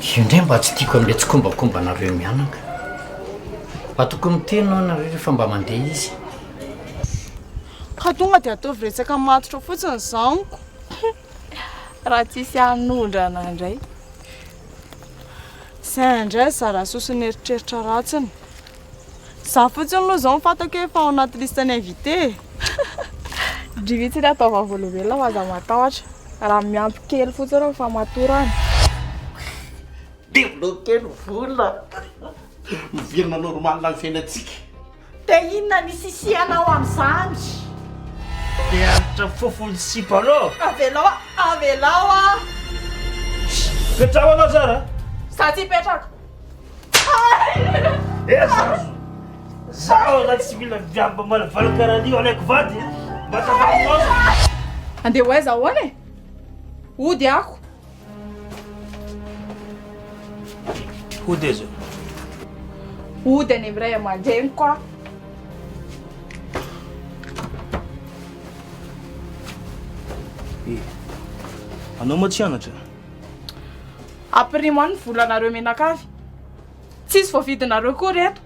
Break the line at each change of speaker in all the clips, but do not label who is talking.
Io indray mba tsy tiako amin'ilay tsikombakombanareo mianaka. Mba tokony miteny ho'a nareo rehefa mba mandeha izy.
Ka tonga dia ataovy resaka matotra fotsiny zaniko.
Raha tsisy hanondrana indray.
Zay indray zara soson'eritreritra ratsiny. Za fotsiny aloha izao no fantako hoe efa ao anaty liste ny invité e.
Ndry mihitsy ny atao vavolombelona fa aza matahotra. Raha miampy kely fotsiny ny famatorana.
Debloquer ny vola. Miverina normal ny fiainantsika.
Dia inona ny isisihanao amin'izany?
Te hanitra fofon'ny sipa anao?
Avelao aho, avelao aho.
Petraho anao zara.
Za tsy hipetraka.
Eh zazo! Zaho zany tsy mila viavy mba malavala karaha an'io alaiko vady e! Mba tazamo maso!
Andeha ho aiza ahoana e? Hody aho.
Hody aiza?
Hody any amin'ny ray aman-dreniko aho.
Eh, anao moa tsy hianatra?
Ampirimo any ny volanareo mianakavy. Tsisy voavidinareo koa reto.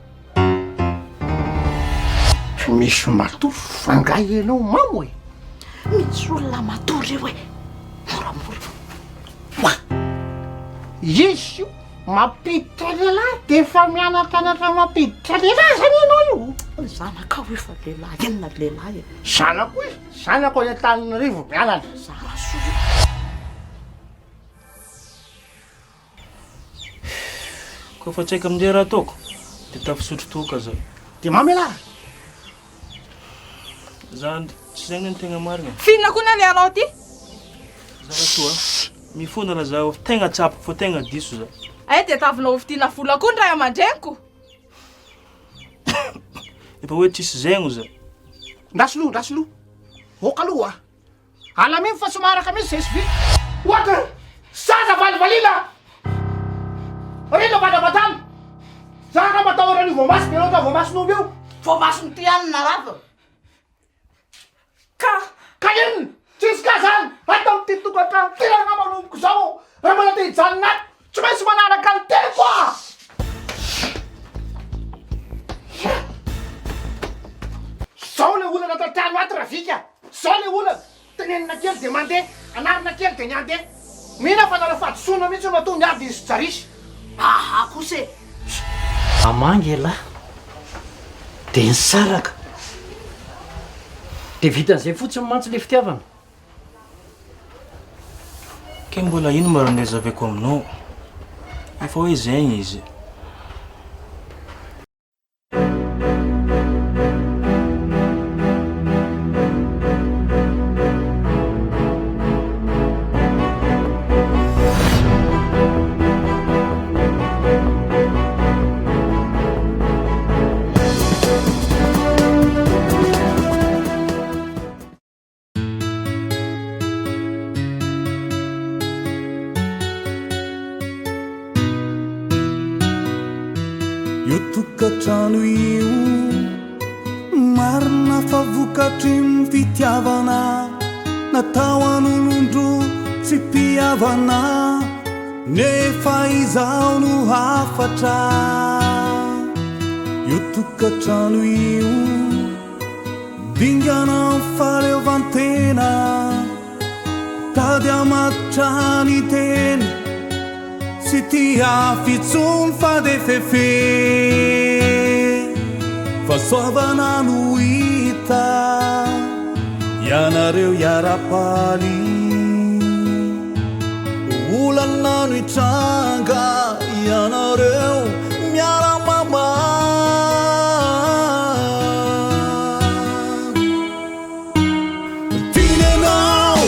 Tsy misy matory fa nga ianao mamo e?
Misy olona matory eo e! Moramora.
Oa! Izy io mampiditra lehilahy dia efa mianatranatra mampiditra lehilahy zany ianao io?
Ny zanakao efa lehilahy, inona lehilahy e?
Zanako izy, zanako any Antananarivo mianatra.
Zarasoa io.
Koa fa tsy haiko amin'izay raha ataoko dia tafisotro toaka zay.
Dia mamy ialahy?
Zany tsy zay ny tegna marina.
F'inona koa ny alehanao aty?
Zarasoa a, mifona raha zaho tegna tsapako fa tegna diso za.
Hay dia tavinao hovidiana vola koa ny ray aman-dreniko.
Efa hoe tsisy zegny za.
Ndraso loha, ndraso loha. Ok aloha a. Alamino fa tsy maharaka mihitsy zay sy vy. Ohatra zaza valivaliana rindra badabadana. Za nga matahotra an'io voamasy be loatra voamason'omby io.
Voamason'ity ihany narava.
Ka.
Ka inona? Tsisy ka zany! Ato amin'ity tokantrano ity raha manomboka izao raha mbola te hijanona ato tsy maintsy manaraka ny teniko aho! Zao le olana ato an-trano ato Ravika! Zao le olana! Tenenina kely dia mandeha, anarina kely dia ny handeha. Mino aho fa nareo fahadisoana mihitsy no matoa miady izy sy Jarisy.
Aha kosa e!
Hamangy elah dia nisaraka. Dia vitan'izay fotsiny mantsy ilay fitiavana.
Kay mbola ino ma raha hazavaiko aminao? Efa hoe zegny izy.
Io tokantrano io marina fa vokatry ny fitiavana natao an'olon-droa tsy mpihavana nefa izaho no hafatra io tokantrano io Dingana amin'ny fahaleovantena, tady hamatotra ny tena, tsy tia afo intsony fa dia fefe. Fahasoavana no hita, ianareo hiara-paly. Olana no hitranga, ianareo miara-mamaha. Tiana ianao,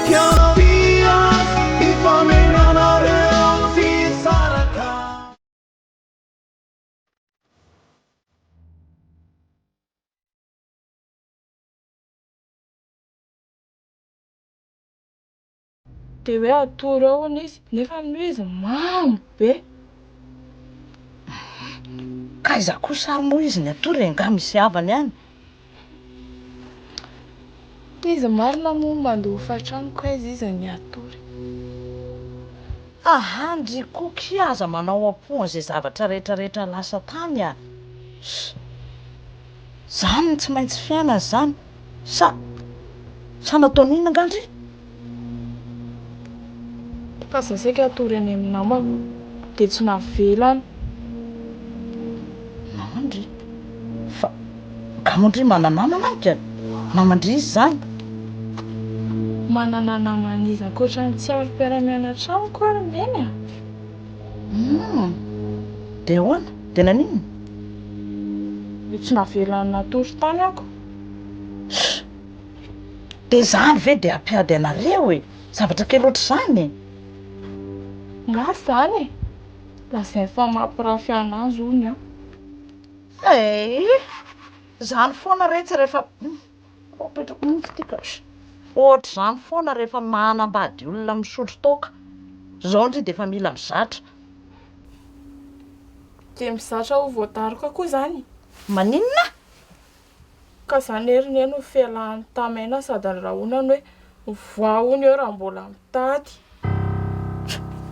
hiampy azy, hifameno anareo tsy hisaraka.
Dia hoe atoro eo hono izy, nefa amin'io izy mamo be.
Ka aiza kosa ary moa izy ny atory e, angaha misy havany any?
Izy marina moa mandoa hofan-trano ko aiza izy ny atory.
Aha ndry koa kia aza manao am-po an'izay zavatra rehetra rehetra lasa tany a! Zany no tsy maintsy fiainana zany sa sa nataony inona nga ndry?
Fa za saika hatory any amin'ny namako dia tsy navelany.
Naman-dry? Fa nga moa ndry mana-namana any ka? Naman-dry iza izany?
Manana naman'iza ankoatra an'i Tsiaro mpiara-mianatra amiko ary Neny a!
Humm! Dia ahoana? Dia naninona?
Dia tsy navelany natory tany ako.
Dia izany ve dia hampiady anareo e? Zavatra kely ohatr'izany e?
Nga izany e? Lazainy fa mampirafy an'azy hono an.
Eeh! Izany foana re tsy rehefa apetrako mihitsy ity ka. Ohatr'izany foana rehefa manambady olona misotro toaka. Izao ndry dia efa mila mizatra.
Dia mizatra ho voadaroka koa izany?
Maninona?
Ka zany ery neny ho fialahany tamaina sady andrahonany hoe mivoaha hono eo raha mbola mitady.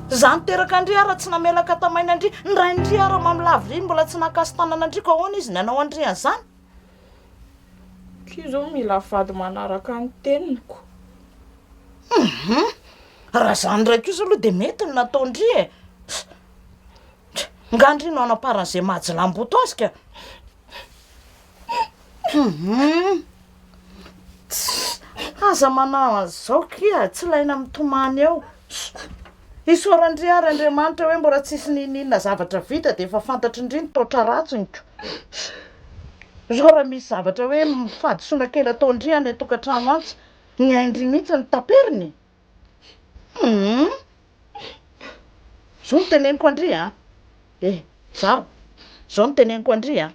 Za niteraka an-dry ara tsy namelaka tamaina an-dry, ny rain-dry ara mamilavy ry mbola tsy nakasi-tanana an-dry ko ahoana izy nanao an-dry an'izany?
Ki zao mila vady manaraka ny teniko.
Hum! Raha zany ndray kosa aloha de mety ny nataon-dry e! Nga ndry no hanaparan'izay mahajilamboto azy ka! Hum! Tss! Aza manao an'izao kia, tsy ilaina mitomany eo. Isaoran-dry ary Andriamanitra hoe mbola tsisy n'inon'inona zavatra vita dia efa fantatry-ndry ny taotra ratsiny ko. Zao raha misy zavatra hoe fahadisoana kely ataon-dry any an-tokantrano any, ny ain-dry mihitsy no taperiny e. Hum! Zao no teneniko an-dry a! Eh! Zaho! Zao no teneniko an-dry a!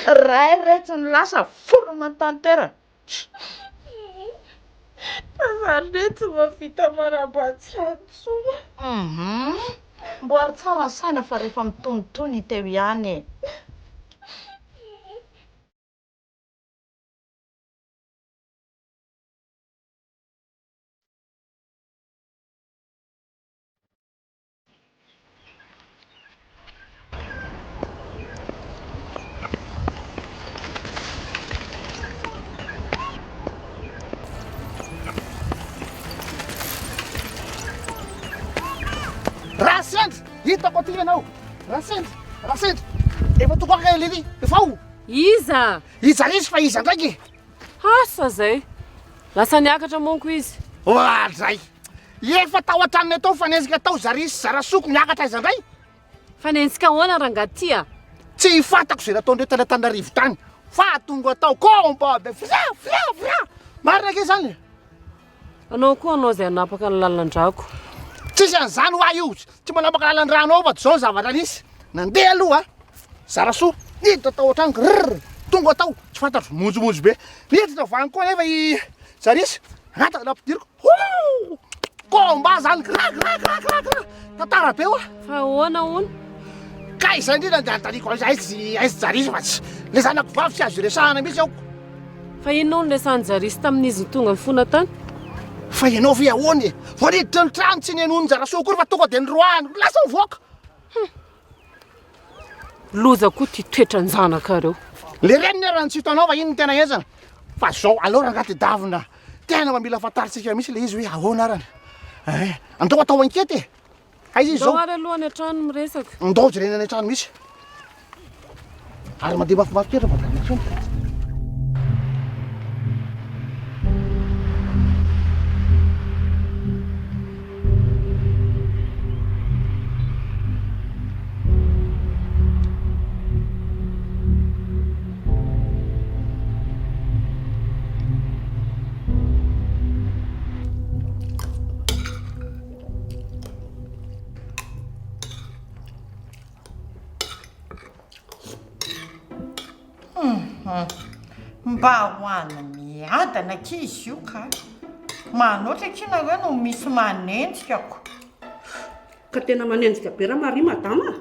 Ray retsy ny lasa folo manontany toerana!
Fa za retsy mahavita manambady intsony.
Hum! Mboary tsara ny saina fa rehefa mitonitony hita eo ihany e!
Rasendra, hitako aty ianao. Rasendra, Rasendra, efa tonga kay lery, efa ao.
Iza?
Iza izy fa iza ndraiky?
Asa zay. Lasa niakatra manko izy.
Oadray! Efa tao an-tranonay tao fanenjika tao Zarisy sy Zarasoko niakatra aiza ndray?
Fanenjika ahoana rangahy ty a?
Tsy fantako izay nataondreo tany Antananarivo tany fa tonga tao combat be fria fria fria! Marina ange izany e!
Anao koa anao izay hanapaka ny lalan-drako.
Tsisy an'izany hoa io, tsy manapaka lalan-dranao fa zao ny zavatra nisy, nandeha aloha Zarasoa niditra tao an-tranoko rrr, tonga tao tsy fantatro monjomonjo be, niditra avy any koa anefa i Zarisy, anaty nampidiriko hoo, combat zany gra gra gra gra gra, tantara be hoa.
Fa ahoana hono?
Ka izay indrindra no anontaniako aiza aiza Jarisy fa tsy le zanako vavy tsy azo iresahana mihitsy aho.
Fa inona hono resahan'i Jarisy tamin'izy tonga nifona tany?
Fa ianao ve ahoana e? Vao niditra ny trano tsy nihenoan'i Jarasoa akory fa tonga dia noroahany, lasa nivoaka.
Hum. Loza koa ty toetran-janakareo.
Le reniny ary no tsy hitanao fa iny no tena henjana. Fa zao aleo rangahy tedavina tena mba mila fantarintsika mihitsy le izy hoe ahoana arany. Eh, andao atao enquête e. Aiza izy
Ndao
zao?
ary aloha any an-trano miresaka.
Ndao jerena any an-trano mihitsy. Ary mandeha mafimafy kely raha vao intsony.
Mba ho any miadana akia izy io ka. Manoatra akia nareo no misy manenjika ko.
Ka tena manenjika be ra Maria madama a!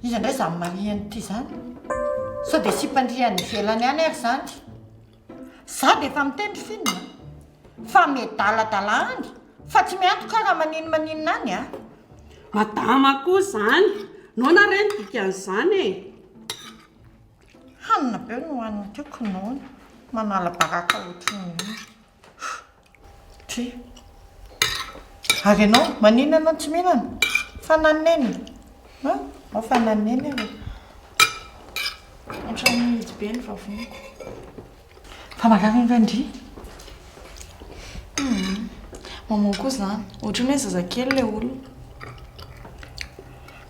Iza indray izany Maria an'ity izany? Sao dia sipan-dry any ivelany any ary izany? Za dia efa miteny ry Fina fa miadaladala any. Fa tsy miantoka aho raha maninomaninona any a!
Madama koa izany! Noana re ny dikan'izany e!
Hanina be no hohaniny teo ko noana. Manala baraka ohatran'ny inona. Tsia. Ary ianao, maninona ianao tsy mihinana? Fa nanenina? An? Ao fa nanenina e.
Ohatran'ny mihidy be ny vavoniko.
Fa marary angaha ndry?
Humm. Maman koa izany. Ohatran'ny hoe zazakely ilay olona.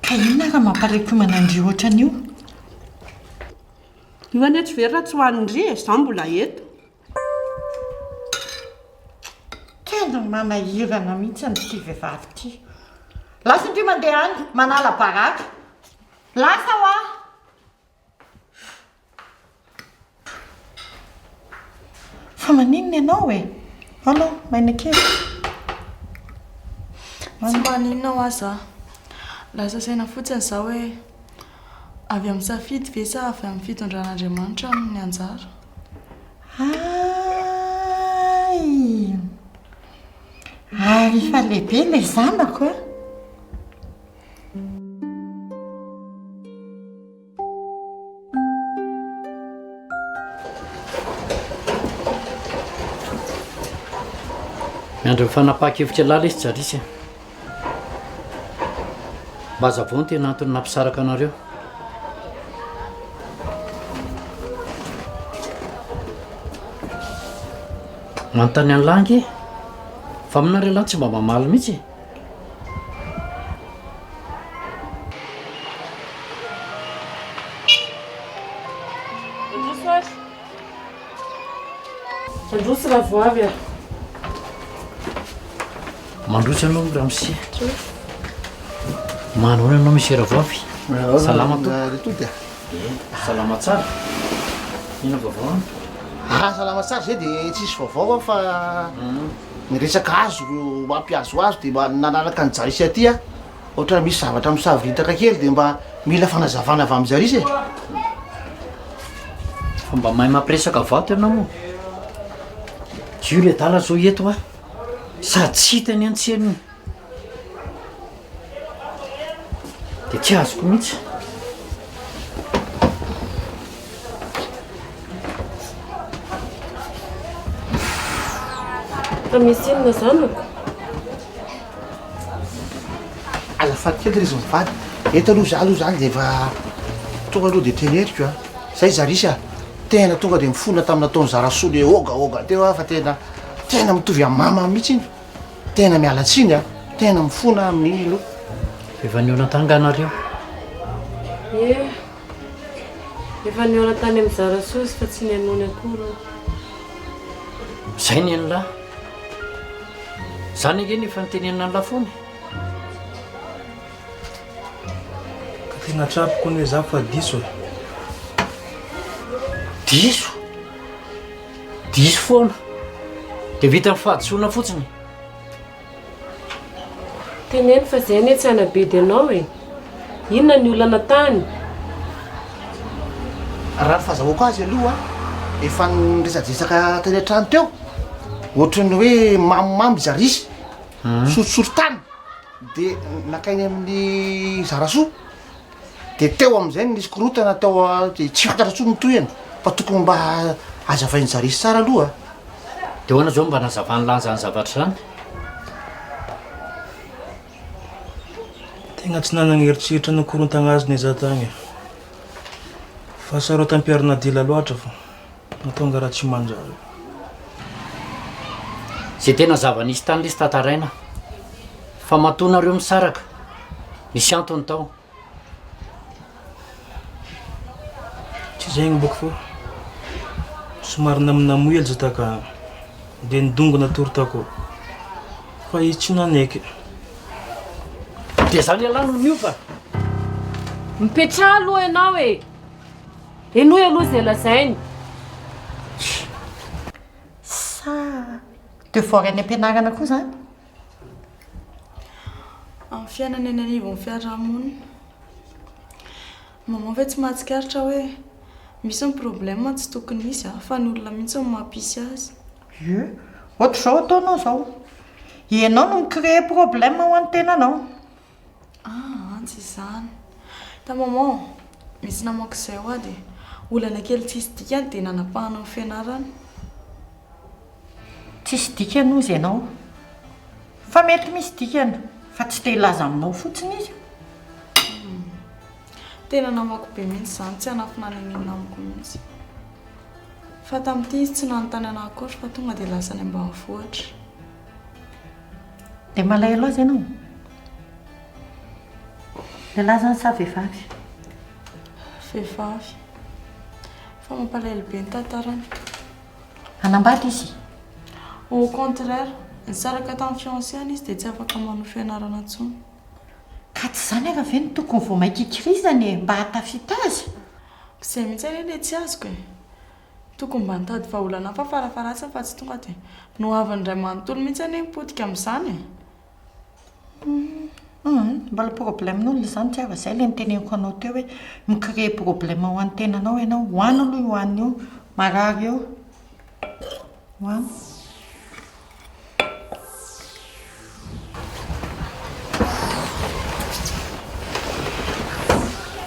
Ka inona ary mampalaikomana an-dry ohatran'io?
Io anie tsy very raha tsy hohanin-dry e, izaho mbola eto.
Tena manahirana mihitsy ity vehivavy ity. Lasa ndry mandeha any, manala baraka. Lasa hoa! Fa maninona ianao e? Allo, maina kely.
Tsy maninona hoa za. Lasa saina fotsiny za hoe avy amin'ny safidy ve sa avy amin'ny fitondran'Andriamanitra ny anjara?
Hay! Ary efa lehibe ilay zanako a!
Miandry ny fanapahan-kevitra ialahy lesy Jarisy a. Mba hazavao ny tena antony nampisaraka anareo. Manontany an'lah ange. Fa aminareo ialahy tsy mba mamaly mihitsy e.
Mandroso ary. Mandroso Ravoavy a.
Mandroso ianao Ramose. Manahoana ianao Monsieur Ravoavy? Salama tompoko. Salama tsara. Inona vaovao any?
Ah, salama tsara zay de tsisy vaovao fa Ny resaka hazo mampihazohazo dia mba nanaraka an'i Jarisy aty aho, ohatran'ny misy zavatra misavoritaka kely dia mba mila fanazavana avy amin'i Jarisy e.
Fa mba mahay mampiresaka vato ianao moa. Io le adala zao eto a, sady tsy hitany any tsy henony. Dia tsy azoko mihitsy.
Fa misy inona zanako?
Azafady kely ry izy mivady, eto aloha za aloha zany de efa tonga aloha de teneriko a, zay Zarisy a, tena tonga de mifona tamin'ny nataon'i Zarasoa le ôgaôga teo aho fa tena tena mitovy amin'ny mama mihitsy iny. Tena miala tsiny a! Tena mifona amin'iny aloha.
Efa nihaona tany nga nareo?
Ie, efa nihaona tany amin'i Zarasoa izy fa tsy nihainoany akory aho.
Zay ny an'lah. Zany ange no efa nitenenina an'lah foana e.
Ka tena trapiko anie za fa diso e.
Diso? Diso foana. Dia vitan'ny fahadisoana fotsiny.
Teneno fa zay anie tsy hanabedy anao e. Inona ny olana tany?
Raha ny fahazahoako azy aloha, efa niresadresaka teny an-trano teo, ohatran'ny hoe mamomamo Jarisy, sorosoro tany, dia nakainy amin'ny Zarasoa. Dia teo amin'izay no nisy korontana tao dia tsy fantatra intsony ny tohiny fa tokony mba hazavain'i Jarisy tsara aloha a.
Dia ahoana izao mba nazavan'i Lahy izany zavatra izany?
Tegna tsy nanagna eritreritra nakorontagna azy ne za tagny e. Fahasarotam-piarina dila loatra fô nahatonga raha tsy manjary.
Izay tena zava-nisy tany lesy tantaraina fa matoa nareo misaraka Misy antony tao.
Tsy zegny bôko fô somary namonamoy hely za taka de nidongy natory takao fa izy tsy nanaiky.
Dia zany ialahy no niova?
Mipetraha aloha ianao e! Henoy aloha izay lazainy.
Sa devoir any am-pianarana koa izany?
Amin'ny fiainana eny anivon'ny fiarahamonina. Maman ve tsy mahatsikaritra hoe misy ny problème tsy tokony hisy fa ny olona mihitsy no mampisy azy.
Ie, ohatr'izao ataonao izao. Ianao no mi-créer problème ho an'ny tenanao.
Ah, tsy izany. Ta maman, misy namako izay hoa dia olana kely tsisy dikany dia nanapahana ny fianarany.
Tsisy dikany hozy ianao. Fa mety misy dikany fa tsy te hilaza aminao fotsiny izy.
Tena namako be mihitsy izany, tsy hanafina n'inon'inona amiko mihitsy. Fa tamin'ity izy tsy nanontany anah akory fa tonga dia lasa any ambanivohitra.
Dia malahelo azy ianao? Lehilahy izany sa vehivavy?
Vehivavy. Fa mampalahelo be ny tantarany.
Hanambady izy?
Au contraire, nisaraka tamin'ny fiancé-ny izy dia tsy afaka manohy fianarana intsony.
Ka tsy izany ary ve no tokony vao mainka hikirizana e, mba hahatafita azy?
Izay mihitsy anie ilay tsy azoko e. Tokony mba nitady vahaolana hafa farafaharatsiny fa tsy tonga dia ny ho avin'ny ray manontolo mihitsy anie no potika amin'izany e.
Hum, mbola problème-n'olona izany tsy hafa, izay ilay noteneniko anao teo hoe mi-créer problème ho an'ny tenanao ianao, hoano aloha io hanina io, marary eo, hoano.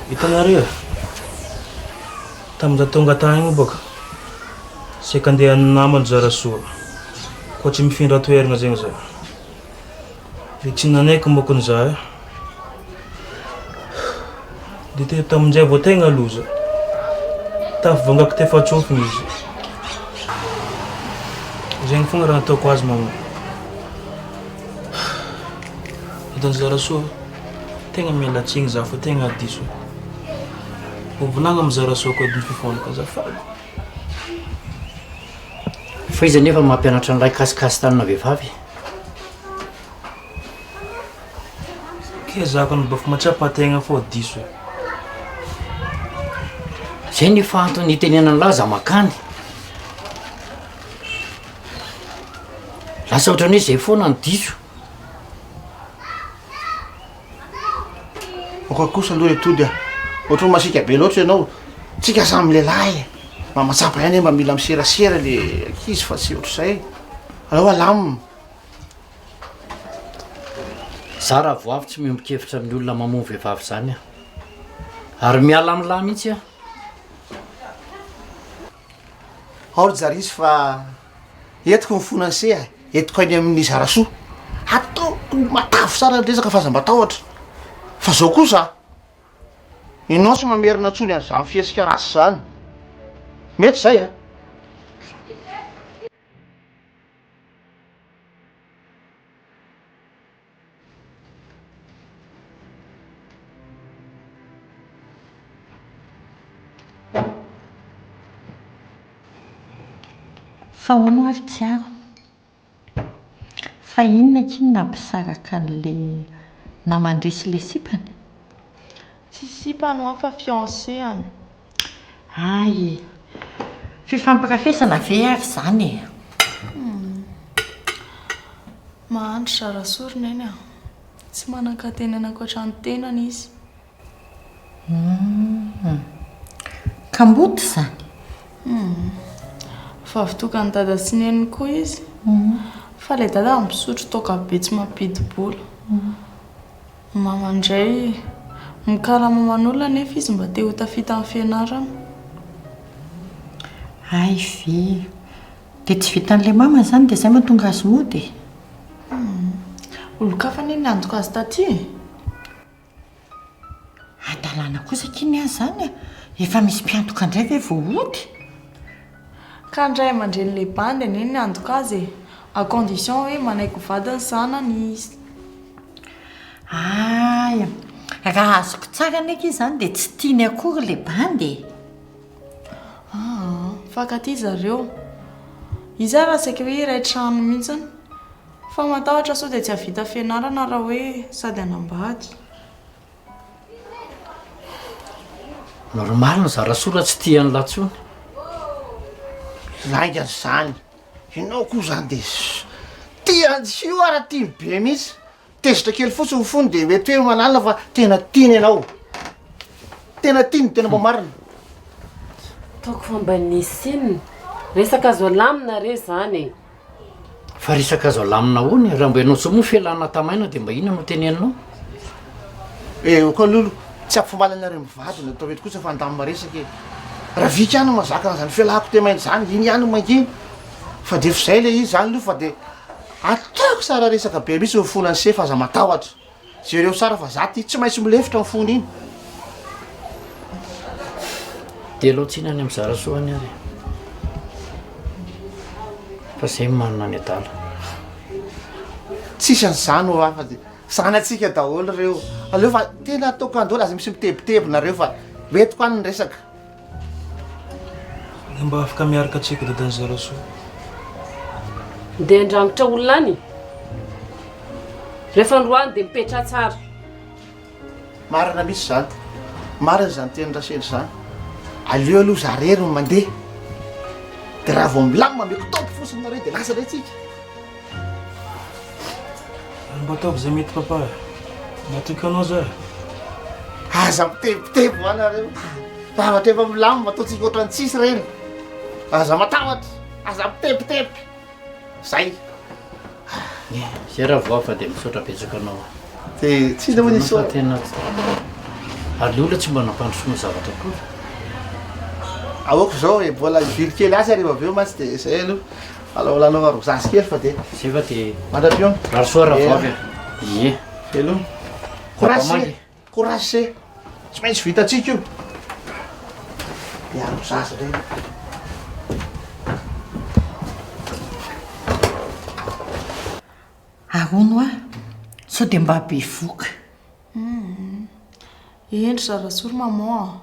Hitanareo e! Tamin'izaho tonga tany igny bôka, saika andeha namana Zarasoa, koa tsy mifindra toerana zegny za. De tsy nanaiky mokony za e. De teto tamin'izay vao tegna loza. Tafivangako tefa-tsofina izy. Zegny fogna raha nataoko azy mama. Hitan'i Zarasoa, tegna miala tsigny za fa tegna diso. Ho volagno amin'i Zarasoa koa edy ny fifonako azafady.
Fa iza nefa mampianatra an'ilay kasikasy tanana vehivavy?
Kezahako ny mba mahatsapa tegna fô diso e.
Zay nefa antony itenenan'lah za makany. Lasa ohatran'ny hoe zay foana no diso.
Aoka kosa aloha ry Tody a! Ohatran'ny masiaka be loatra ianao. Tsika samy lehilahy e! Mba mahatsapa ihany hoe mba mila miserasera le ankizy fa tsy ohatr'izay. Aleo alamina.
Za raha vao avy tsy miombon-kevitra amin'ny olona mamono vehivavy izany aho. Ary miala amin'lah mihitsy aho.
Ao ry Jarisy fa entiko ny fonan'se a, entiko any amin'ny Zarasoa. Ataoko matavy tsara ny resaka fa aza matahotra. Fa zao kosa a, ianao tsy mamerina intsony an'izany fihetsika ratsy izany. Mety izay a.
Fa hono ary Tsiaro, fa inona akia no nampisaraka an'ilay naman-dry sy ilay sipany?
Tsy sipany hoa fa fiancé-any.
Hay e! Fifampirafesana ve ary izany e?
Mahantra Rasoa ry Neny a! Tsy manan-katenena ankoatra ny tenany izy.
Humm. Kamboty izany?
Humm. Vavy tokan'i Dada sy Neny koa izy. Fa ilay Dada misotro toaka be tsy mampidi-bola. Mama indray mikarama aman'olona nefa izy mba te ho tafita amin'ny fianarana.
Hay ve! Dia tsy vitan'ilay mama izany dia izay mahatonga azy mody e?
Humm. Olon-kafa anie niantoka azy taty e!
Hadalana kosa akia ny azy izany e! Efa misy mpiantoka indray ve vao hody?
Ka ny ray aman-drenin'ilay bandy anie niantoka azy e! À condition hoe manaiky ho vadiny zanany izy.
Hay! Raha azoko tsara anie akia izany dia tsy tiany akory ilay bandy e!
Aa! Mifankatia zareo. Izy ary saika hoe iray trano mihitsiny. Fa matahotra sao dia tsy hahavita fianarana raha hoe sady hanambady.
Normal ny zarasoa raha tsy tia an'lah tsony.
Lainga zany. Ianao koa zany de tia an'i io ara tiany be mihitsy. Tezitra kely fotsiny ny fony de mety hoe manalina fa tena tiany ianao. Tena tiany, tena mba marina.
Ataoko fa mba nisy inona? Resaka azo alamina re zany e!
Fa resaka azo alamina ahoana e? Raha mba ianao tsoa moa fialana tamaina dia mba inona no teneninao?
Eh ok lolo, tsy hampifaly anareo mivady no atao eto kosa fa andamina resaka e. Ravika ihany no mahazaka an'izany fialako temaina izany, iny ihany no mangina. Fa dia efa izay ilay izy izany aloha fa dia ataoko tsara resaka be mihitsy ny fonan'i se fa aza matahotra. Jereo tsara fa za ty tsy maintsy milefitra ny fony iny.
Dia alao tsiny any amin'ny zarasoa any ary e. Fa zay manana ny adala.
Tsisy an'izany hoa fa dia zanatsika daholo ireo. Aleo fa tena ataoko any daholo, aza misy mitebiteby nareo fa hoentiko any ny resaka.
Dia mba afaka miaraka antsika dadan'i Zarasoa.
Ndeha handrangitra olona any? Rehefa androany dia mipetraha tsara.
Marina mihitsy izany. Marina izany tenin'i Rasendra izany. Aleo aloha za rery no mandeha. Dia raha vao milamina ameko top fotsiny nareo dia lasa indray tsika.
Ary mba ataovy izay mety papa e. Matoky anao za e.
Aza mitebiteby hoa nareo. Zavatra efa milamina ataontsika ohatran'ny tsisy ireny. Aza matahotra, aza mitebiteby. Zay.
Zay raha voa fa dia misaotra betsaka anao aho.
Dia tsy inona moa ny
isaorana. Tena ary le olona tsy mba nampandrosoana zavatra akory.
Aoka izao e, mbola hivily kely azy ary avy eo mantsy dia zay aloha. Alao lalao arozasy kely fa dia.
Zay fa dia.
Mandra-pihaona.
Rary soa rahavavy a. Ie.
Veloma. Courage e. Courage e. Tsy maintsy vitantsika io. Dia arozasy indray.
Ary hono hoa, sao dia mba bevoka?
Humm. Eny ry zarasoa ry maman a.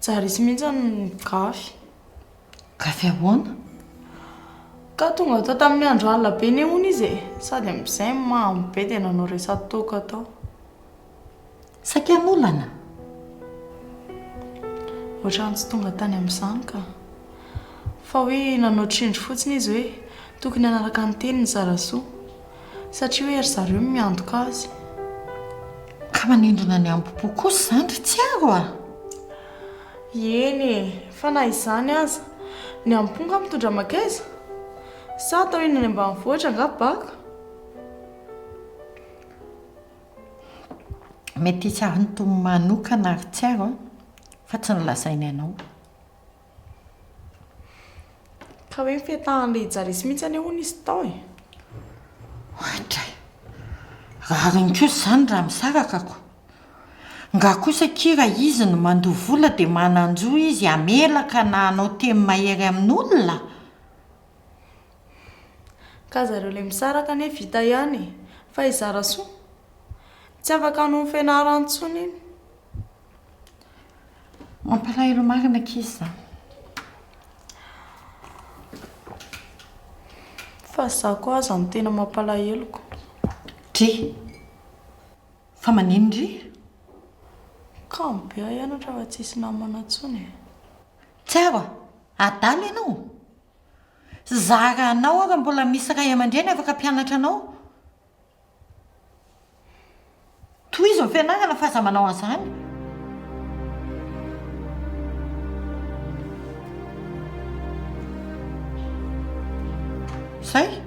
Jarisy mihitsy no gafy.
Gafy ahoana?
Ka tonga tao tamin'ny andro alina be anie hono izy e! Sady amin'izay mamo be dia nanao resa-toaka tao.
Saika hanolana?
Ohatran'ny tsy tonga tany amin'izany ka. Fa hoe nanao tsindry fotsiny izy hoe tokony hanaraka ny teniny Zarasoa. Satria hoe ry zareo no miantoka azy.
Ka manindrona ny hambom-po kosa izany ry Tsiaro a!
Eny e! Fa na izany aza, ny amponga mitondra mankaiza? Sa atao eny any ambanivohitra angaha baka?
Mety hisy antony manokana ry Tsiaro a! Fa tsy nolazainy anao.
Ka hoe nifetahan'ilay Jarisy mihitsy anie hono izy tao e!
Oadray! Rariny kosa izany raha misaraka ko! Nga kosa akia raha izy no mandoa vola dia manan-jo izy hamelaka na hanao teny mahery amin'olona?
Ka zareo ilay misaraka anie vita ihany e! Fa i Zarasoa? Tsy afaka hanohy ny fianarany intsony iny.
Mampalahelo marina akia izany.
Fa za koa aza no tena mampalahelo ko.
Dry! Fa manino ndry?
Kamo be aho hianatra fa tsisy namana intsony e.
Tsiaro a! Adala ianao? Zara anao ary mbola misy ray aman-dreny afaka hampianatra anao. Tohizo ny fianarana fa aza manao an'izany. Zay.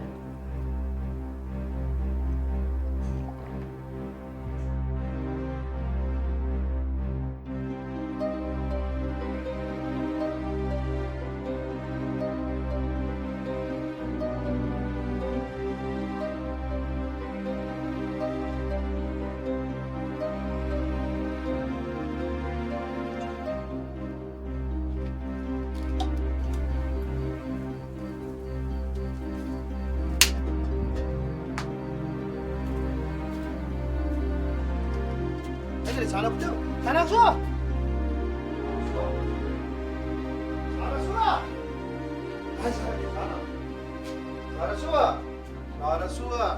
Aiza le zanako teo? Zarasoa! Zarasoa! Aiza le zanako? Zarasoa! Zarasoa!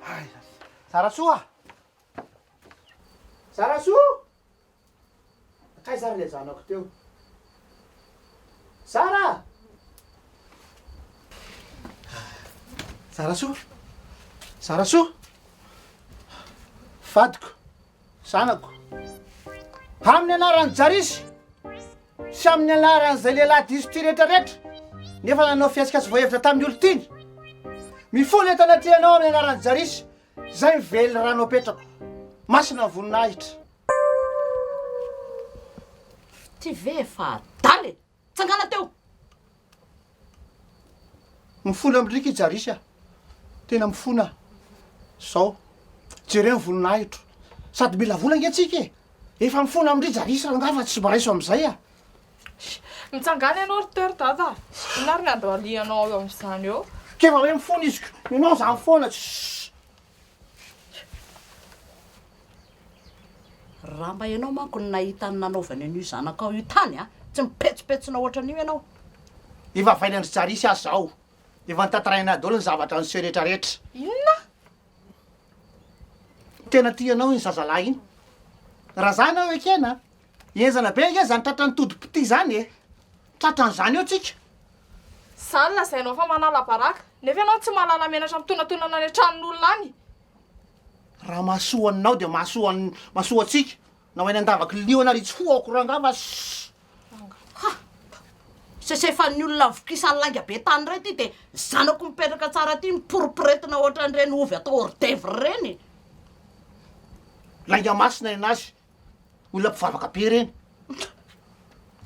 Aiza? Zarasoa! Zarasoa! Kaiza ary ilay zanako teo? Zara! Zarasoa! Zarasoa! Vadiko! Zanako! Amin'ny anaran'i Jarisy! Sy amin'ny anaran'izay lehilahy diso tia rehetrarehetra, nefa nanao fihetsika tsy voahevitra tamin'ny olon-tiany. Mifona eto anatrehanao amin'ny anaran'i Jarisy, izay mively rano apetrako. Masina ny voninahitra.
Ty ve efa adala e! Tsangana teo!
Mifona amin-driaka i Jarisy a! Tena mifona aho. Zao, jereo ny voninahitro. Sady mila vola ange tsika e! Efa mifona amin-dry Jarisy rangahy fa tsy mba raiso amin'izay a!
Mitsangàna ianao ry teo ry dada a! Inona ary ny androalianao eo amin'izany eo?
K'efa hoe mifona izy ko! Ianao zany foana, tssss!
Raha mba ianao manko no nahita ny nanaovany an'io zanakao io tany a, tsy mipetsopetsona ohatran'io ianao.
Efa vainan'dry Jarisy aho zao. Efa notantaraina daholo ny zavatra niseho rehetra rehetra.
Inona?
Tena tia anao iny zazalahy iny. Raha za ianao ekena a. Henjana be ange zany tratran'ny todi-pitia zany e. Tratran'izany eo tsika.
Zany lazainao fa manala baraka, nefa ianao tsy mahalala menatra mitonatonana any an-tranon'olona any.
Raha mahasoa anao dia mahasoa an mahasoa antsika. Na ho eny an-davaky liona ary hitsofohako rangahy fa ssss.
Ha! Sesefan'ny olona vokisan'ny lainga be tany iray ity dia zanako mipetraka tsara ity miporiporetina ohatran'ireny ovy atao hors d'oeuvre ireny.
Lainga masina nenazy. Olona mpivavaka be ireny.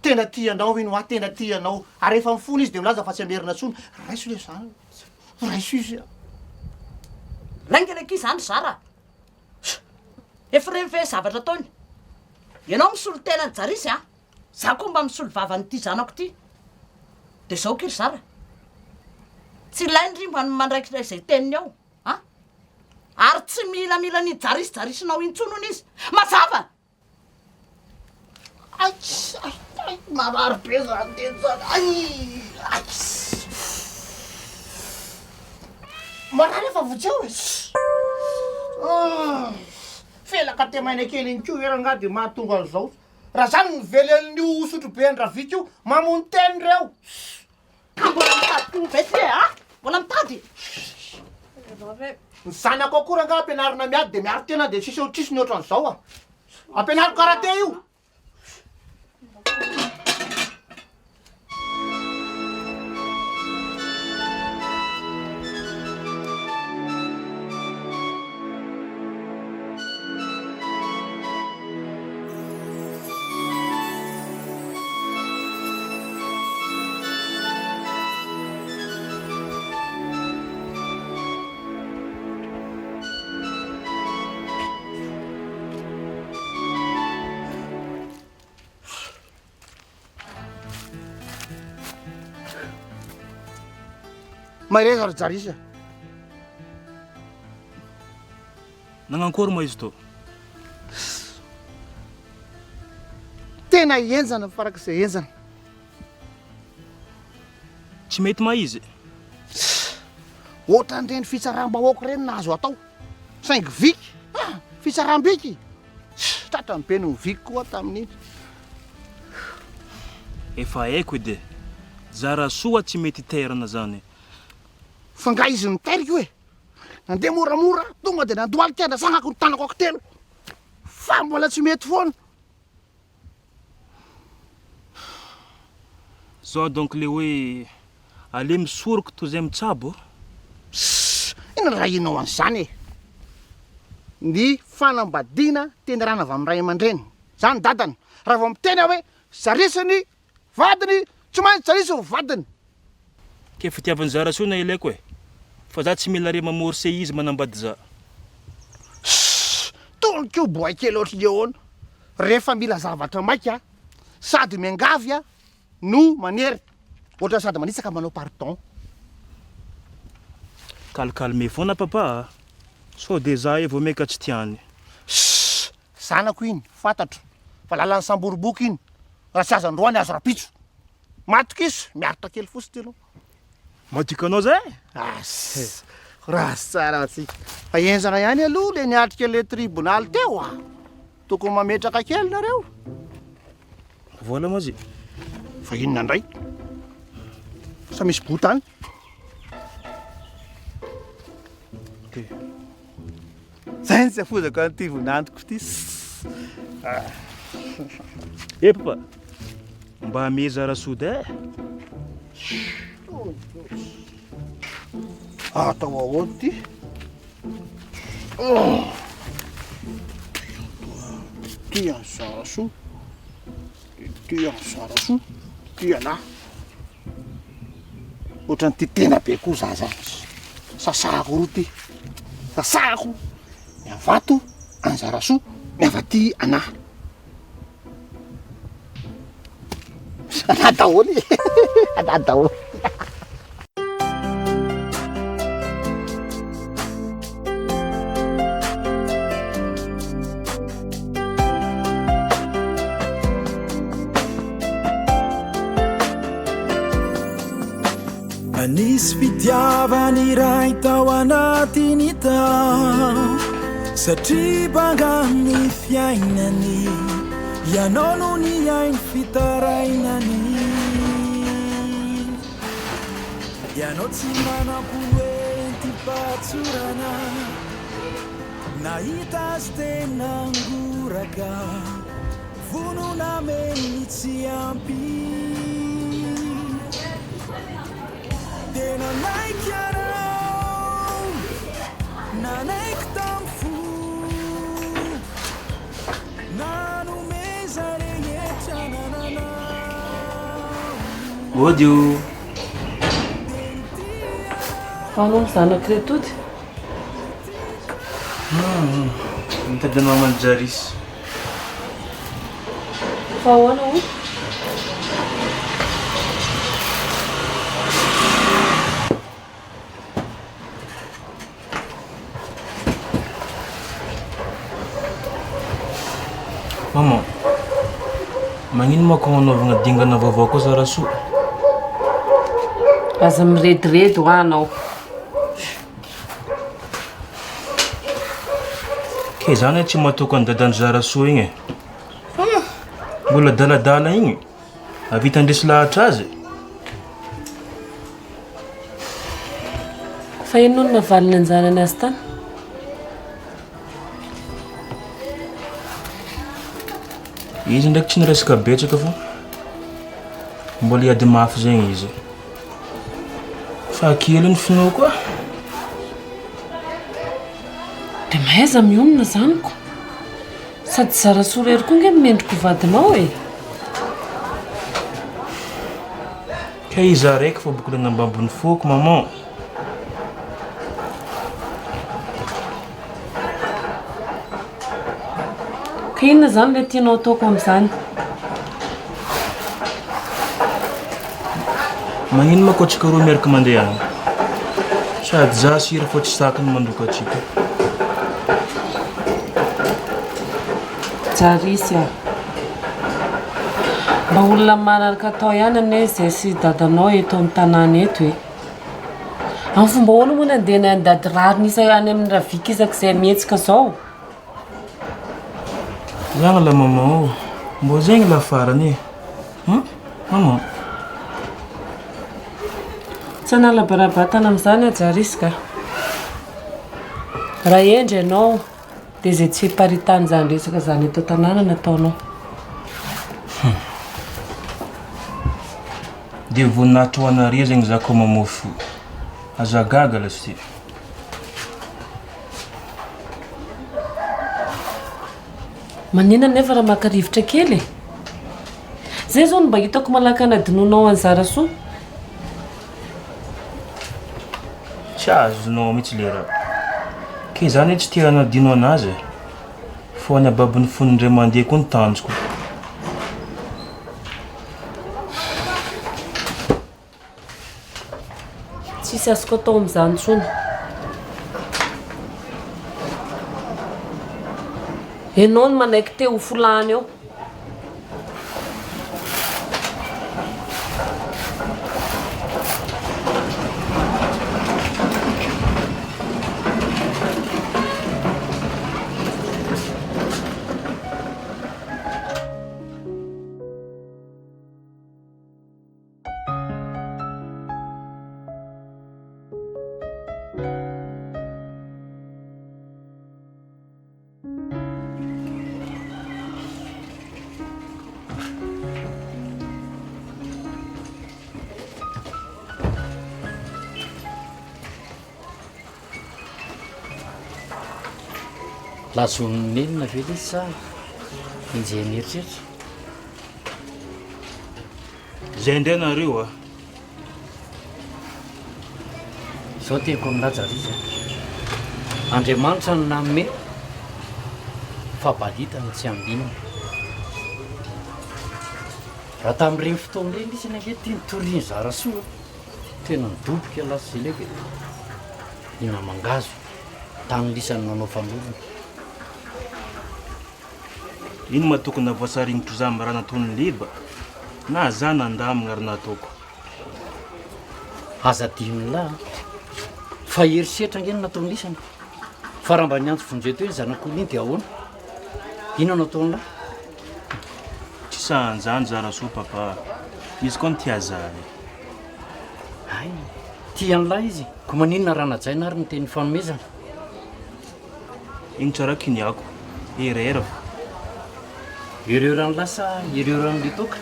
Tena tia anao iny hoa, tena tia anao. Ary rehefa mifona izy dia milaza fa tsy hamerina intsony. Raiso le zany. Raiso izy a.
Lainga le akia zany zara a. Efa ireny ve zavatra ataony? Ianao misolo tena an'i Jarisy a! Za koa mba misolo vava an'ity zanako ity. Dia zao akia ry zara. Tsy ilainy ry mba ny mandraikitra izay teniny ao a! Ary tsy milamila an'iny Jarisy Jarisinao intsony hono izy. Mazava!
Ay, ay, ay, marary be zany teny zany. Ay, ay. Marary efa vonjeo e. Ah, felaka temaina kely iny koa ve rangahy dia mahatonga an'izao. Raha zany nively an'io sotrobe an-dRavika io, mamono teny reo.
Ka mbola mitady koa ve ty e a? Mbola mitady?
Ny zanako akory angaha ampianarina miady dia miaro tena dia tsisy tsisy ny ohatran'izao a. Ampianariko karate io. Mahereza ry Jarisy a!
Nagnankory moa izy tô?
Tena henjana farak'izay henjana.
Tsy mety ma izy?
Ohatran'ireny fitsaram-bahoaka ireny no azo atao. Saingy viky, ah! Fitsaram-biky! Tratran'ny be noho ny viky koa aho tamin'iny.
Efa haiko edy e. Zarasoa tsy mety tairina zany.
Fa nga izy nitairiko e? Nandeha moramora, tonga dia nandohalika nasangako ny tanako ankitelo. Fa mbola tsy mety foana.
Zao donc le hoe aleo misoroka toy izay mitsabo.
Sss! Inona raha ianao an'izany e? Ny fanambadiana teny rana avy amin'ny ray aman-dreny. Zany dadany. Raha vao miteny aho hoe zarisiny Vadiny, tsy maintsy Jarisy ho vadiny.
Ke fitiavan'i zara soa na ilaiko e! Fa za tsy mila re mamorse izy manambady za.
Sss! Tony ko boay kely ohatry ny ahoana? Rehefa mila zavatra maika sady miangavy no manery, ohatran'ny sady manitsaka manao pardon.
Calcalme foana papa a! Sao de za eo vao maika tsy tiany.
Sss! Zanako iny, fantatro fa lalan'ny samboriboka iny, raha tsy azo androany azo rapitso. Matokisa, miaritra kely fotsiny aloha.
Matoky anao zay e!
As, raha tsara antsika. Fa henjana ihany aloha le niatrika le tribonaly teo a! Tokony mametraka kely nareo.
Vola moa zy.
Fa inona indray? Sa misy bota any? Zay ny tsy afozako an'ity vonantiko ity.
Eh papa. Mba ameza Rasoda eh!
Atao ahoana ity? Ity an'i Zarasoa, ity an'i Zarasoa, ity anah. Ohatran'ity tena be koa za zany. Sasahako roa ity. Sasahako ny avy ato an'i Zarasoa, ny avy aty anah. Anah daholo e! Anah daholo.
Nisy fitiavana iray tao anatiny tao Satria banga ny fiainany Ianao no nihaino fitarainany Ianao tsy manam-po entim-pahatsorana Nahita azy tena ngoraka Vonona hameno ny tsy ampy Dia nanaiky ianao Nanaiky tamin'ny fo Nanome izay rehetra nananao
Mody o!
Fa anao ny zanak'ireto ody?
Hum, mitady an'i maman'i Jaris.
Fa ahoana hono?
Maman, magnino ma ko hanaovagna dingana vaovao koa za Rasoa?
Aza mirediredy hoa anao.
Ke za anie tsy matoky an'i dadan'i Zarasoa igny e. Mbola adaladala igny. Hahavita handresy lahatra azy.
Fa inona no navaliny an-janany azy tany?
Izy ndraiky tsy niresaka betsaka fa mbola hiady mafy zegny izy. Fa kely ny finoako ah.
Dia mahaiza mionona izany ko. Sady Zarasoa irery koa nge no mendrika ho vadinao e.
Ka iza araiky fa boky le nambabo ny foko maman.
Ka inona izany ilay tianao ataoko amin'izany?
Magnino manko antsika roa miaraka mandeha agny? Sady za sira fa tsy zakany mandoka antsika.
Jarisy a! Mba olona manaraka atao ihany anie izay sy dadanao eto amin'ny tanàna eto e. Amin'ny fomba ahoana moa no andehanay handady rariny isa any amin'ny ravika isak'izay mihetsika izao?
Zagny la maman ô, mbô zegny la farany e, hum maman.
Tsy hanala bara-batana amin'izany aho Jarisy ka. Raha hendry ianao dia izay tsy hiparitahan'izany resaka izany eto an-tanàna no ataonao.
Hum. Dia voninahitra ho anareo zegny za koa mamofo. Aza gaga lasy ty.
Maninona nefa raha maka rivotra kely e? Zay zao no mba hitako malaky hanadinoanao an'i Zarasoa.
Tsy azonao mihitsy le raha. Ke za anie tsy te hanadino anazy e. Fa ny hababon'ny fony indray mandeha koa ny tanjoko.
Tsisy azoko atao amin'izany intsony. Ianao no manaiky te ho folahana eo.
Lazoin'ny nenina ve lesy sa enjehin'ny eritreritra?
Zay indray nareo a!
Izao teniko aminà Jarizy a! Andriamanitra no nanome fa balita no tsy ambinina. Raha tamin'ireny fotoana ireny isany ange ity nitorian'i Zarasoa tena nidoboka ialahy sy Zeleko e! Hina-mangahazo tany lisany nanao fanorona.
Ino ma tokony havoasaringotro za am raha nataon'i Liba na za nandamigna ary nataoko.
Aza adinon'lah a! Fa herisetra ange no nataon'i lisany fa raha mba niantso vonjeo teo iny zanak'olona iny dia ahoana? Inona no ataon'lah?
Tsy sahan'izany za Rasoa papa, izy koa tia za e.
Hay, tia an'lah izy, koa maninona raha najaina ary ny teny fanomezana?
Ino tsara kiniako? Erreur fa.
Erreur an'lah sa erreur an'le toaka?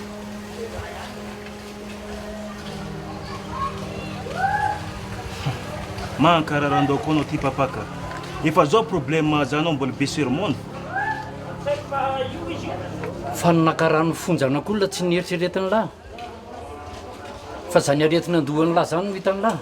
Mankararandao koa anao ty papa ka. Efa zao problème za anao mbola be sermon.
Fa ny nakaran'ny fonjanak'olona tsy nieritreretin'lah. Fa zany aretina andohan'lah zany no hitan'lah.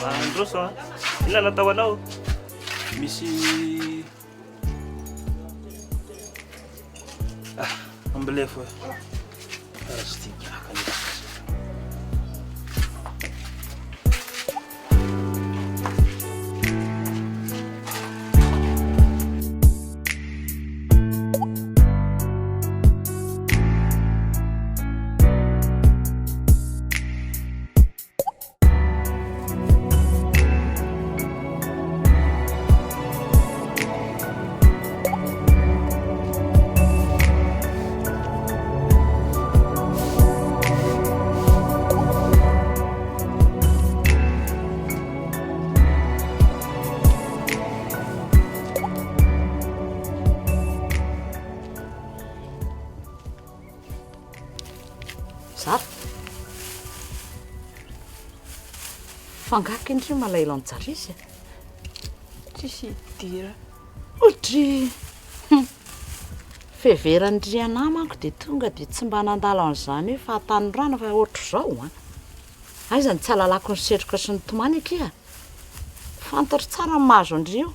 Androso a! Inona natao anao? Misy ah, ambilefo e. Raha tsy tia giaka nefa.
Zara. Fa angaha kay ndry malahelo an'i Jarisy e?
Tsisy idirana.
Ohatry hum. Fiheveran-dry anah manko dia tonga dia tsy mba nandalo an'izany hoe fahatanorana fa ohatr'izao an. Aiza no tsy ahalalako ny setroka sy ny tomany akia? Fantatro tsara ny mahazo an-dry io.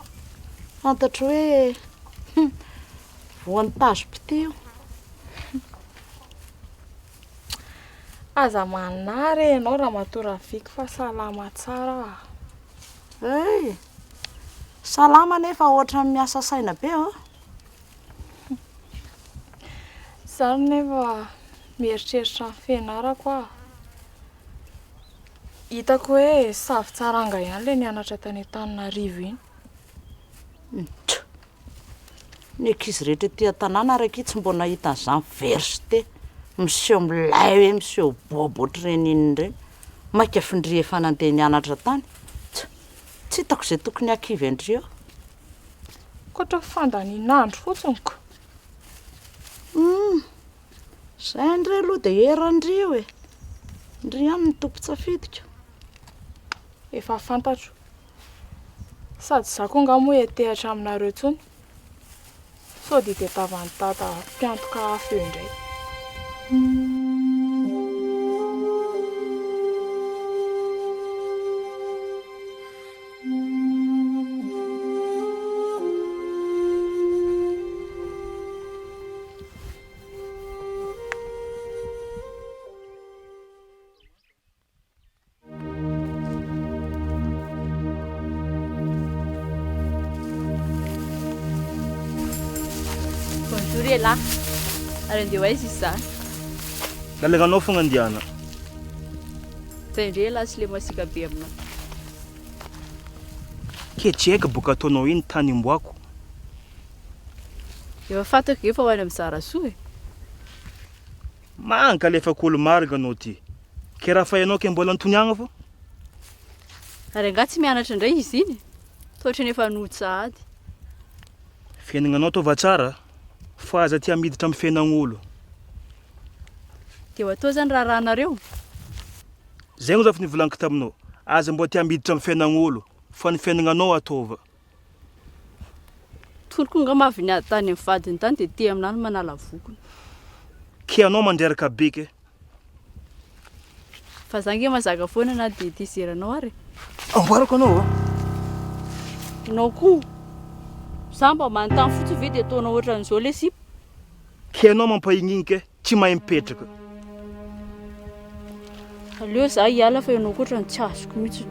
Fantatro hoe hum voan'ny tazom-pitia io.
Aza manahy re ianao Ramatoa Raviky fa salama tsara aho.
Hey! Salama nefa ohatran'ny miasa saina be ô!
Izaho nefa mieritreritra ny fianarako aho. Hitako hoe savi-tsaranga ihany ilay nianatra tany Antananarivo iny.
Tch! Ny ankizy rehetra ety an-tanàna ary akia tsy mbola nahita an'izany verste miseho milay hoe miseho bobo ohatr'ireny inona ireny. Mainka f'ndry efa nandeha nianatra tany. Tch! Tsy hitako izay tokony hahakivy an-dry eo.
Ankoatra fandanian'andro fotsiny ko.
Hum! Izay indray aloha dia eran-dry io e! Ndry ihany no tompon-tsafidiko.
Efa fantatro. Sady izaho koa angaha moa hiantehatra aminareo intsony. Sao dia tadiavan'i Dada mpiantoka hafa eo indray.
Bonjour elah. Ary andeha ho aiza izy izany?
Lalagnanao fogna andiana.
Zay indray elah sy le masiaka be aminah.
Ke tsy haiko boka ataonao iny tany imboako.
Efa fantako nge fa ho any amin'ny Zarasoa e.
Mankalefaka olo marigna anao ty. Ke raha fa ianao ke mbola antoniagna fô.
Ary angaha tsy mianatra indray izy iny? Toa ohatran'ny efa nody sahady.
Fiainagnanao ataova tsara fa aza tia miditra amin'ny fiainagn'olo.
Dia ho atao zany raharahanareo?
Zay no zafy nivolaniko taminao, aza mba tia miditra amin'ny fiainagn'olo fa ny fiainagnanao ataova.
Tony koa ngamba avy niady tany amin'ny vadiny tany dia te aminah no manala vokony.
Ke anao mandreraka be ke.
Fa za nge mazaka foana na dia tezeranao ary e.
Amboarako anao a.
Ianao koa. Za mba manontany fotsiny ve dia ataonao ohatran'izao le sipa?
Ke anao mampahignigny ke, tsy mahay mipetraka.
Aleo za hiala fa ianao koa ohatran'ny tsy azoko mihitsy.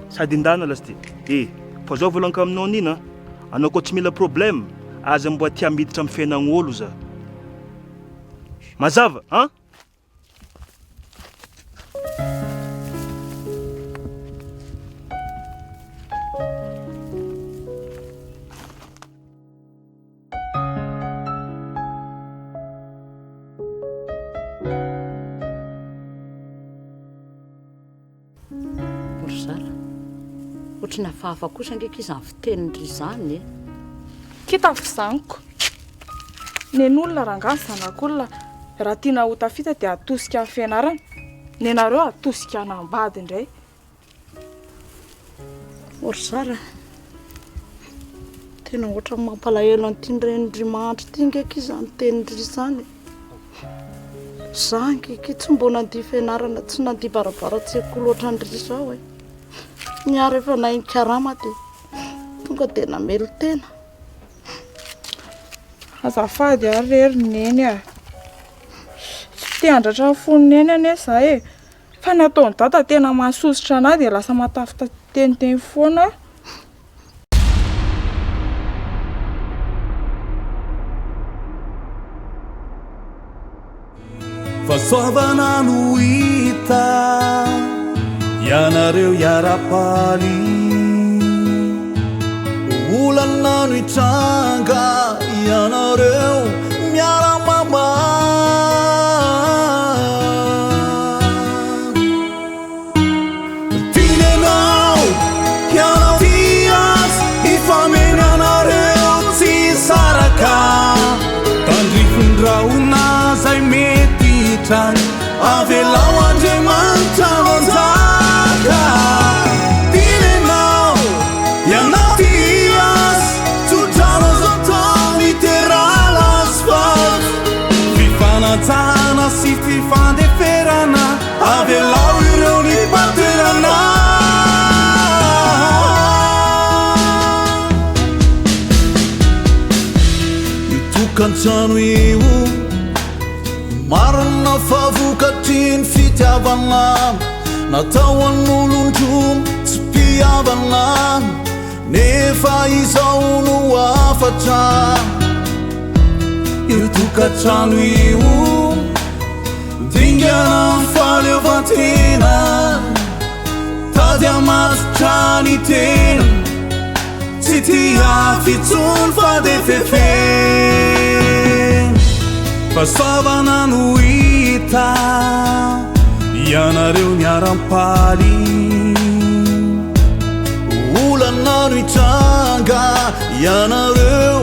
Sady ndana lasy ty e! Fa zao volaniko aminao nina a, anao koa tsy mila problème, aza mba tia miditra amin'ny fiainagn'olo za. Mazava an!
Ry zara, ohatry ny hafahafa kosa ange akia izany fitenin-dry izany e.
Kita ny fizaniko. Nen'olona rangahy ny zanak'olona, raha tiana ho tafita dia atosika amin'ny fianarana, nenareo atosika hanambady indray.
Ô ry zara, tena ohatran'ny mampalahelo an'ity renin-dry mahantra ity nge akia izany tenin-dry izany e. Za nge akia tsy mbo nandia fianarana, tsy nandia varavaran-tsekoly ohatran-dry izao e. Ny ahy rehefa nahay nikarama dia tonga dia namelon-tena.
Azafady ary re ry Neny a! Tsy te handratra ny fon'i Neny anie za e! Fa ny ataon'i dada tena mahasosotra anah dia lasa matafita teniteny foana aho.
Fahasoavana no hita, ianareo hiara-paly. Olana no hitranga, ianareo miara-mamaly. Tiany ianao, ianao tia azy, hifameno ianareo tsy hisaraka. Tandrifin-drahona izay mety hitranga, avelao Andriamanitra hanjaka. Tiany ianao, ianao tia azy, tso-drano azo atao miterala azy vavy. Fifanajana sy fifandeferana. Avelao ireo ny mpatoerana. Io tokantrano io marina fa vokatry ny fitiavana natao an'olon-droa tsy mpihavana nefa izao no hafatra io tokantrano io Dingana ny fahaleovantena, tady hamatotra ny tena, tsy tia afo intsony fa dia fefena. Fahasoavana no hita, ianareo niharam-paly. Olana no hitranga, ianareo.